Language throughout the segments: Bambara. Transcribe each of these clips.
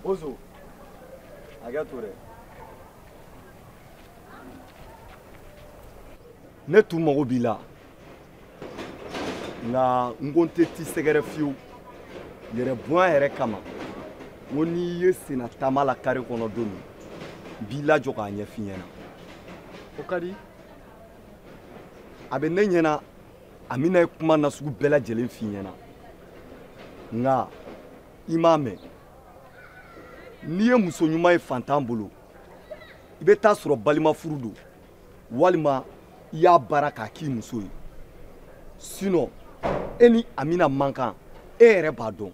Bozo, hakɛ to dɛ. Ne tun mago b'i la. Nka n ko n tɛ t'i sɛgɛrɛ fiyewu. Yɛrɛ bonya yɛrɛ kama. N ko n'i ye senna taama la kare kɔnɔ don min, n b'i lajɔ k'a ɲɛf'i ɲɛna. O ka di. A bɛ ne ɲɛna Amina ye kuma nasugu bɛɛ lajɛlen f'i ɲɛna. Nka i m'a mɛn. N'i ye muso ɲuman ye fantan bolo, i bɛ taa sɔrɔ balima furu don, walima i y'a baara k'a k'i muso ye. Sinon, e ni Amina man kan, e yɛrɛ b'a dɔn.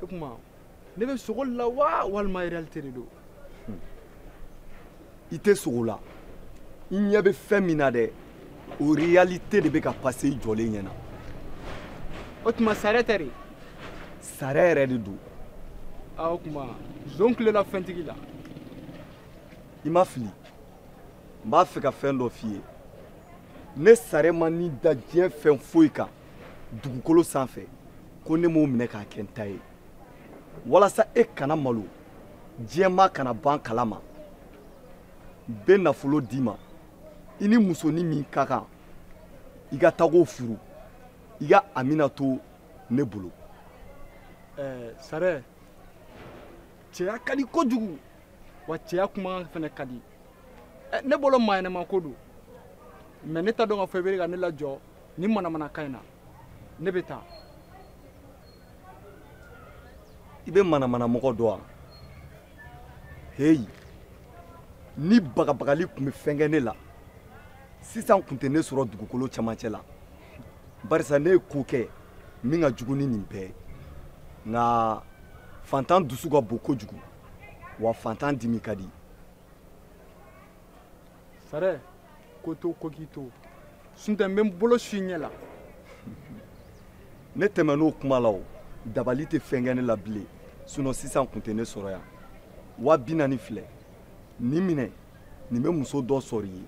O tuma, ne bɛ sogo la wa walima réalité de don? I tɛ sogo la. I ɲɛ bɛ fɛn min na dɛ, o réalité de bɛ ka passer i jɔlen ɲɛna. O tuma sariya tɛ de? Sariya yɛrɛ de don. Aa o tuma zon tilela fɛntigi la. I ma fili. N b'a fɛ ka fɛn dɔ f'i ye. Ne sariya ma ni da diɲɛ fɛn foyi kan dugukolo sanfɛ ko ne m'o minɛ k'a kɛ n ta ye. Walasa e kana malo, diɲɛ kana ban kalama. N bɛ nafolo d'i ma. I ni musonin min ka kan, i ka taa k'o furu. I ka Amina to ne bolo. Sare, cɛya ka di kojugu, wa cɛya kumakan fana ka di. Ne bolo maa ɲɛnama ko don, mɛ ne t'a dɔn k'a fɔ i bɛ ka ne lajɔ ni manamanakan in na. Ne bɛ taa. I bɛ manamanamɔgɔ dɔn wa? Heyi, ni bagabagali tun bɛ fɛn kɛ ne la, sisan tun tɛ ne sɔrɔ dugukolo cɛmancɛ la. Barisa ne ye ko kɛ min ka jugu ni nin bɛɛ ye. Nka fantan dusu ka bon kojugu, wa fantan dimi ka di. Sare, ko to ko k'i to, suntɛ n bɛ n bolo su i ɲɛ la. Ne tɛmɛn'o kuma la o, dabali tɛ fɛn kɛ ne la bilen, sinon sisan tun tɛ ne sɔrɔ yan. 40 filɛ, nin minɛ, nin bɛ muso dɔ sɔrɔ i ye.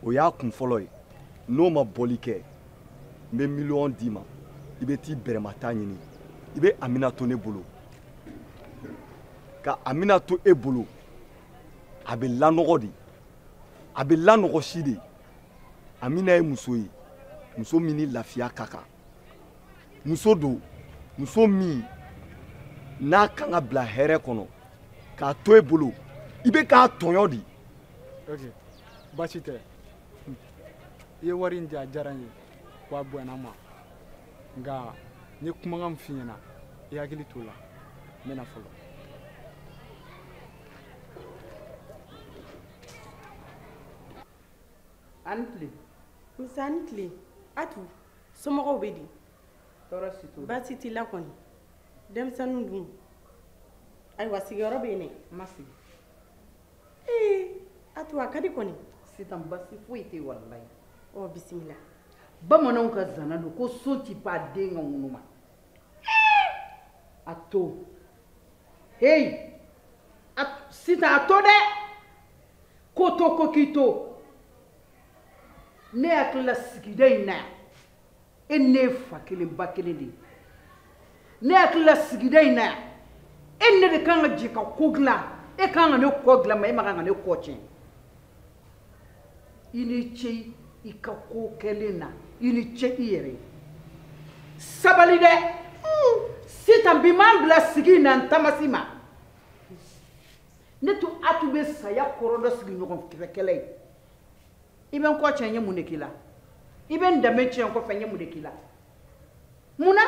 O y'a kun fɔlɔ ye. N'o ma bɔli kɛ, n bɛ miliyɔn d'i ma, i bɛ t'i bɛrɛmata ɲini. I bɛ Amina to ne bolo. Ka Amina to e bolo, a bɛ lanɔgɔ de. A bɛ lanɔgɔsi de. Amina ye muso ye, muso min ni lafiya ka kan. Muso don, muso min n'a kan ka bila hɛrɛ kɔnɔ, k'a to e bolo, i bɛ k'a tɔɲɔ de. Ok, baasi tɛ. I ye wari in di, a diyara n ye, wa a bonyana n ma. Nka n ye kumakan min f'i ɲɛna, i hakili t'o la. N bɛ na fɔlɔ. A ni tile. Musa, a ni tile. Atu, somɔgɔw bɛ di? Tɔɔrɔ si t'u la. Baasi t'i la kɔni. Denmisɛnninw dun? Ayiwa, sigiyɔrɔ bɛ yen dɛ. N ma sigi. Ee, Atu, a ka di kɔni. Sisan baasi foyi tɛ yen walayi. Ɔ, bisimila. Bamananw ka zana don ko so ti pan den ka ŋunu ma. A to. Heyi, sisan a to dɛ. Ko to ko k'i to. Ne hakili la sigida in na yan, e ni ne ye fa kelen ba kelen de ye. Ne hakili la sigida in na yan, e ni ne de kan ka jɛ ka ko dilan. E kan ka ne kɔ dilan, mɛ e ma kan ka ne kɔ tiɲɛ. I ni ce i ka ko kɛlen na, i ni ce i yɛrɛ ye. Sabali dɛ. Sisan bi m'an bila sigi in na n tamasi ma. Ne to Atu bɛ saya kɔrɔ dɔ sigiɲɔgɔn fɛ kɛlɛ ye. I bɛ n kɔ tiɲɛ, n ye mun de k'i la? I bɛ n danbe tiɲɛ kɔfɛ, n ye mun de k'i la? Mun na?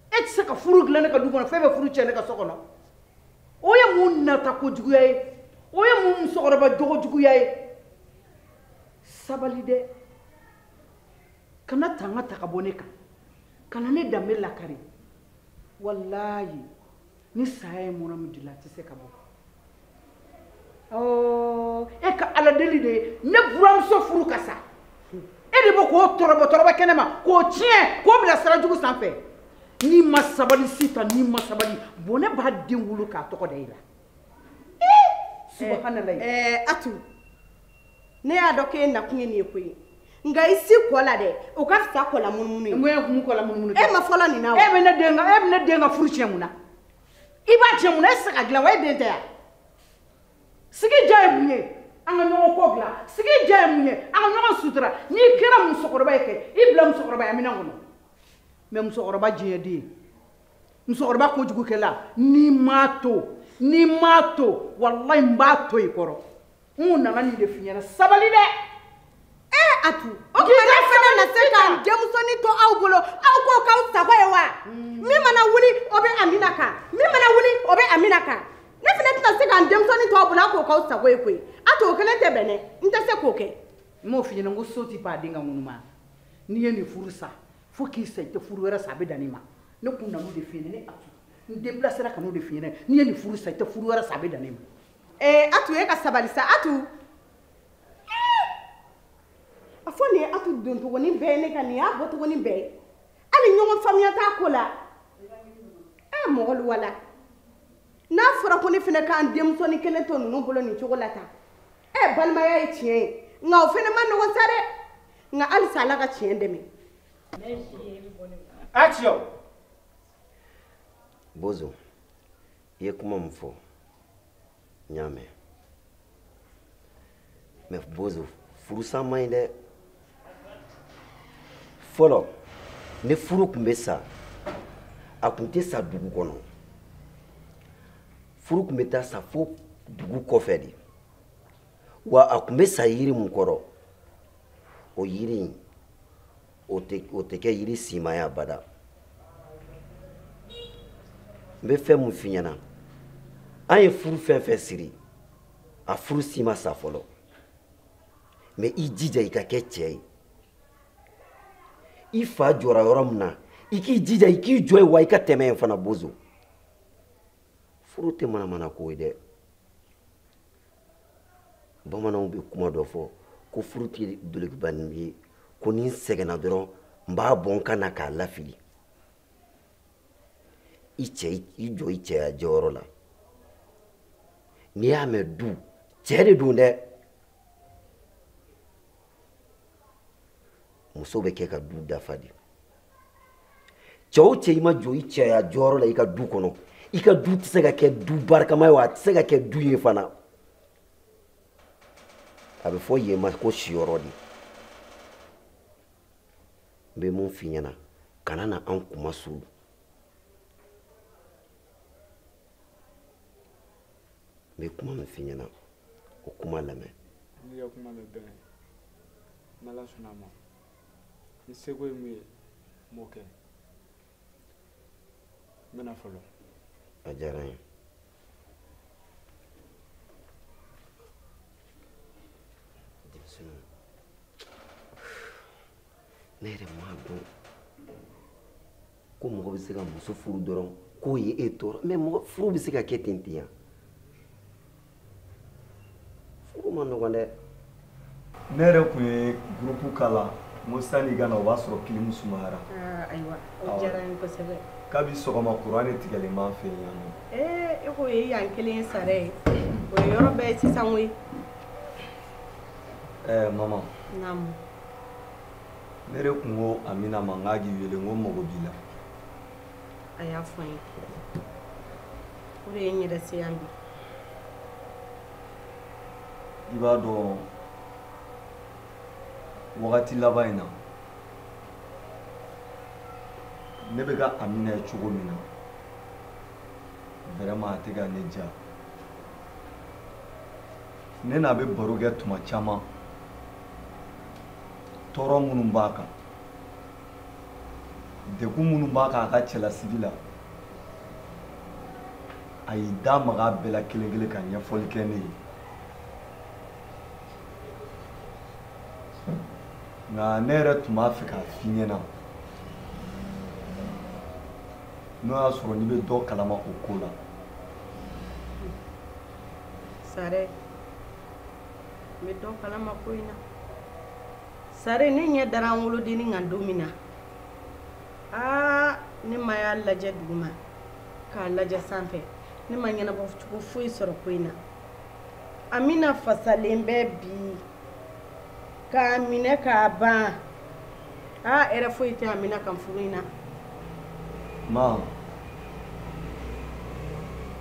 E tɛ se ka furu dilan ne ka du kɔnɔ, fɛn bɛ furu tiɲɛ ne ka so kɔnɔ. O ye mun nata kojuguya ye? O ye mun musokɔrɔba jogo juguya ye? Sabali dɛ. Kana tanga ta ka bɔ ne kan. Kana ne danbe lakari. Walayi, ni saya ye mɔnɔ min dila, a tɛ se ka bɔ. Ɔɔ, e ka Ala deli de ye ne buramuso furu ka sa. E de bɛ k'o tɔrɔbɔ tɔrɔbɔ kɛnɛ ma, k'o tiɲɛ, k'o bila sira jugu sanfɛ. N'i ma sabali sisan, n'i ma sabali, bɔnɛ b'a den wolo k'a tɔgɔ da i la. Ee, subahanallahi. Atu, ne y'a dɔn k'e nakun ye nin ye koyi. Nka i si kɔ la dɛ, o ka fisa kɔ la munumunu ye. N ko e kun kɔ la munumunu. E ma fɔlɔ nin na o. E bɛ ne den ka furu tiɲɛ mun na? I b'a tiɲɛ mun na? E tɛ se ka dilan wa? E den tɛ yan. Sigi diya ye mun ye? An ka ɲɔgɔn kɔ dilan. Sigi diya ye mun ye? An ka ɲɔgɔn sutura. N'i kɛra musokɔrɔba ye kɛ, i bila musokɔrɔbaya minɛn kɔnɔ. Mɛ musokɔrɔba diɲɛ den, musokɔrɔba kojugukɛla, n'i m'a to, walayi n b'a to i kɔrɔ. N nana nin de f'i ɲɛna, sabali dɛ. Atu, o tuma ne fana na se ka n denmusonin to aw bolo, aw ko k'aw sago ye wa? Min mana wuli o bɛ Amina kan, min mana wuli o bɛ Amina kan. Ne fana tɛna se ka n denmusonin to aw bolo, aw ko k'aw sago ye koyi. Atu, o kelen tɛ bɛn dɛ, n tɛ se k'o kɛ. N m'o f'i ɲɛna, n ko so ti pan a den ka ŋunuma. N'i ye nin furu sa, fo k'i sa i tɛ furu wɛrɛ sa, a bɛ dan nin ma. Ne kun nan'o de f'i ɲɛna, ne Atu, n déplacera ka n'o de f'i ɲɛna. N'i ye nin furu sa, i tɛ furu wɛrɛ sa, a bɛ dan nin ma. Atu, e ka sabali sa, Atu. A fɔ nin ye Atu doncogonin bɛɛ ye ne kan, nin y'a bɔcogonin bɛɛ ye. Hali ɲɔgɔn faamuya t'a ko la. Mɔgɔlu wala. N'a fɔra ko ne fana k'an denmusonin kelen to ninnu bolo nin cogo la tan. Balimaya ye tiɲɛ ye, nka o fana ma nɔgɔn sa dɛ. Nka halisa Ala ka tiɲɛ dɛmɛ. Action! Bozo, i ye kuma min fɔ, n y'a mɛn. Mais Bozo, furusa man ɲi dɛ. Fɔlɔ, ni furu tun bɛ sa, a tun tɛ sa dugu kɔnɔ. Furu tun bɛ taa sa fo dugu kɔfɛ de. Wa a tun bɛ sa yiri mun kɔrɔ, o yiri in, o tɛ kɛ yiri siman ye abada. N bɛ fɛn mun f'i ɲɛna, an ye furu fɛn fɛn siri, a furu si ma sa fɔlɔ. Mais i jija i ka kɛ cɛ ye. I fa jɔra yɔrɔ min na, i k'i jija i k'i jɔ yen wa i ka tɛmɛ yen fana Bozo. Furu tɛ manamana ko ye dɛ. Bamananw bɛ kuma dɔ fɔ ko furu tɛ dolokibanin ye, ko ni n sɛgɛnna dɔrɔn n b'a bɔ n kan na k'a lafili. I cɛ i jɔ i cɛya jɔyɔrɔ la. N'i y'a mɛn du, cɛ de don dɛ. Muso bɛ kɛ ka du dafa de. Cɛ o cɛ i ma jɔ i cɛya jɔyɔrɔ la i ka du kɔnɔ, i ka du tɛ se ka kɛ du barikama ye wa a tɛ se ka kɛ du ye fana. A bɛ fɔ yen ma ko siyɔrɔ de. N bɛ mun f'i ɲɛna, kana na an kuma sulu. N bɛ kuma min f'i ɲɛna, o kuma lamɛn. N'i ka kuma bɛ bɛn, n'Ala sɔnna a ma. N seko ye mun ye, n b'o kɛ. N bɛna fɔlɔ. A diyara n ye. Denmisɛnninw, ne yɛrɛ m'a dɔn ko mɔgɔ bɛ se ka muso furu dɔrɔn k'o ye e tɔɔrɔ, mais mɔgɔ furu bɛ se ka kɛ ten ten yan. Furu ma nɔgɔn dɛ. Ne yɛrɛ kun ye groupe k'a la. N ko sanni i ka na o b'a sɔrɔ kilimu sumayara. Ayiwa, o diyara n ye kosɛbɛ. Kabi sɔgɔma kuran de tigɛlen b'an fɛ yan nɔ. E ko ye yan kelen ye sara ye. O ye yɔrɔ bɛɛ ye sisan koyi. Mama. Naamu. Ne de kun ko Amina ma n k'a k'i wele, n ko n mago b'i la. A y'a fɔ n ye. O de ye n yɛrɛ se yan bi. I b'a dɔn wagati laban in na, ne bɛ ka Amina ye cogo min na, vraiment a tɛ ka ne diya. Ne n'a bɛ baro kɛ tuma caman, tɔɔrɔ minnu b'a kan, degun minnu b'a kan a ka cɛlasigi la, a y'i da maga a bɛɛ la kelen kelen ka ɲɛfɔli kɛ ne ye. Nka ne yɛrɛ tun b'a fɛ k'a f'i ɲɛna, n'o y'a sɔrɔ n'i bɛ dɔ kalama o ko la. Sare, n bɛ dɔ kalama ko in na. Sare, ne ɲɛ dara n wolodennin kan don min na, aa ne ma y'a lajɛ duguma k'a lajɛ sanfɛ, ne ma ɲɛnabɔ cogo foyi sɔrɔ ko in na. Amina fasalen bɛ bi. K'a minɛ k'a ban. Aa hɛrɛ foyi tɛ Amina kan furu in na. Ma,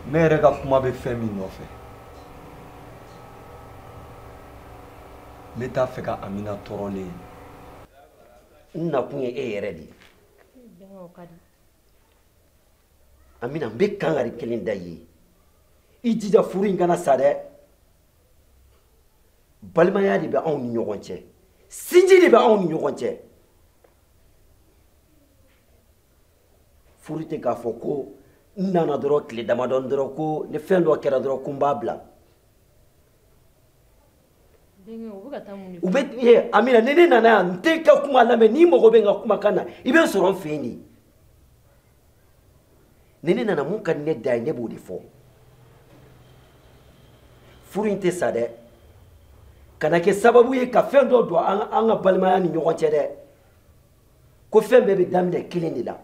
ne yɛrɛ ka kuma bɛ fɛn min nɔfɛ, ne t'a fɛ ka Amina tɔɔrɔlen ye. N nakun ye e yɛrɛ de ye. Amina, n bɛ kangari kelen da i ye. I jija furu in kana sa dɛ. Balimaya de bɛ anw ni ɲɔgɔn cɛ. Sinji de bɛ anw ni ɲɔgɔn cɛ. Furu tɛ k'a fɔ ko n nana dɔrɔn tile damadɔni dɔrɔn ko ni fɛn dɔ kɛra dɔrɔn ko n b'a bila. U bɛ Amina, ni ne nana yan n tɛ ka kuma lamɛn, n'i mago bɛ n ka kumakan na i bɛ n sɔrɔ n fɛ yen de. Ni ne nana mun ka di ne da ye, ne b'o de fɔ. Furu in tɛ sa dɛ. Kana kɛ sababu ye ka fɛn dɔ don an ka balimaya ni ɲɔgɔn cɛ dɛ. Ko fɛn bɛɛ bɛ daminɛ kelen de la.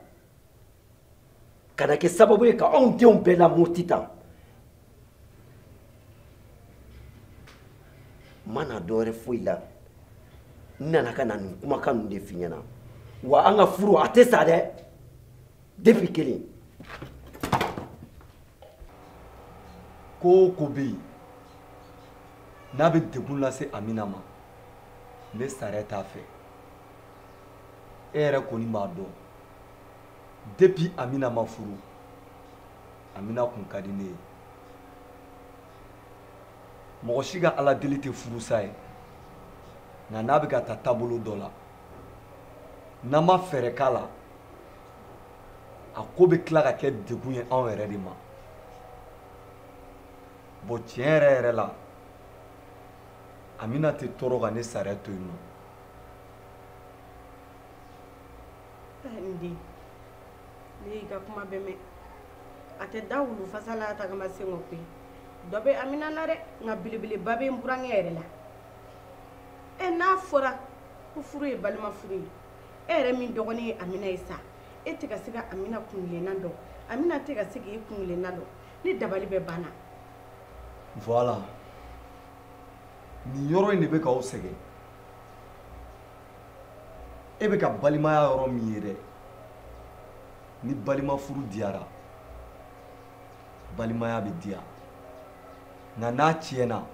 Kana kɛ sababu ye ka anw denw bɛɛ lamuruti tan. N ma na dɔwɛrɛ foyi la. N nana ka na nin kumakan ninnu de f'i ɲɛna. Wa an ka furu a tɛ sa dɛ. Depuis kelen. Ko o ko bɛ yen n'a bɛ degun lase Amina ma, ne Sarɛ t'a fɛ. E yɛrɛ kɔni b'a dɔn, depuis Amina ma furu, Amina kun ka di ne ye. Mɔgɔ si ka Ala deli tɛ furusa ye, nka n'a bɛ ka taa taabolo dɔ la, n'an ma fɛɛrɛ k'a la, a ko bɛ tila ka kɛ degun ye anw yɛrɛ de ma. Bon, tiɲɛ yɛrɛ yɛrɛ la, Amina tɛ tɔɔrɔ ka ne Sarɛ to yen nɔ. N den, ne y'i ka kuma bɛɛ mɛn. A tɛ da wulu fasa la tagama sen kɔ koyi. Dɔ bɛ Amina la dɛ, nka belebeleba bɛ n burankɛ yɛrɛ la. Ɛ n'a fɔra ko furu ye balima furu ye, e yɛrɛ min dɔgɔnin ye Amina ye sa, e tɛ ka se ka Amina kunkilenna dɔn, Amina tɛ ka se k'e kunkilenna dɔn, ne dabali bɛɛ banna. Voilà. Nin yɔrɔ in de bɛ k'aw sɛgɛn. E bɛ ka balimaya yɔrɔ min ye dɛ, ni balima furu diyara, balimaya bɛ diya. Nka n'a tiɲɛna,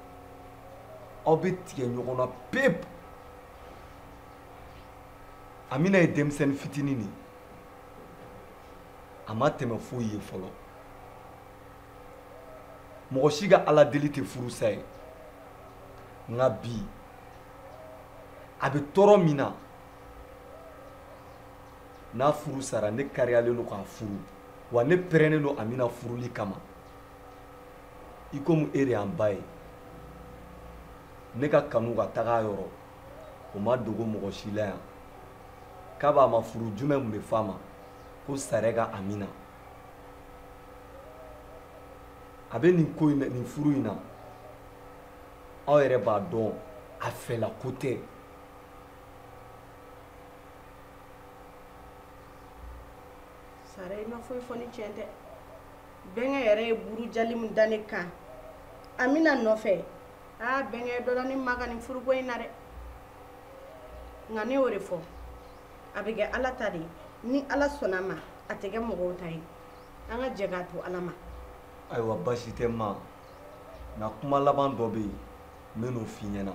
aw bɛ tigɛ ɲɔgɔn na pewu. Amina ye denmisɛnnin fitinin de ye. A ma tɛmɛ foyi ye fɔlɔ. Mɔgɔ si ka Ala deli tɛ furusa ye. Nka bi, a bɛ tɔɔrɔ min na, n'a furu sara, ne kariyalen don k'a furu, wa ne pɛrɛnnen don Amina furuli kama. I komi e de y'an ba ye, ne ka kanu ka taga a yɔrɔ, o ma dogo mɔgɔ si la yan. K'a b'a ma furu, jumɛn tun bɛ f'a ma ko Sarɛ ka Amina. A bɛ nin ko in na, nin furu in na, aw yɛrɛ b'a dɔn a fɛla ko tɛ. Sarɛ, i ma foyi fɔ ni tiɲɛ tɛ. Bɛnkɛ yɛrɛ ye burujali min da ne kan Amina nɔfɛ, aa bɛnkɛ ye dɔ la ne ma ka nin furuko in na dɛ. Nka ne y'o de fɔ, a bɛ kɛ Ala ta de ye. Ni Ala sɔnna a ma, a tɛ kɛ mɔgɔw ta ye. An ka jɛ k'a to Ala ma. Ayiwa, baasi tɛ n ma, nka kuma laban dɔ bɛ yen, n bɛ n'o f'i ɲɛna.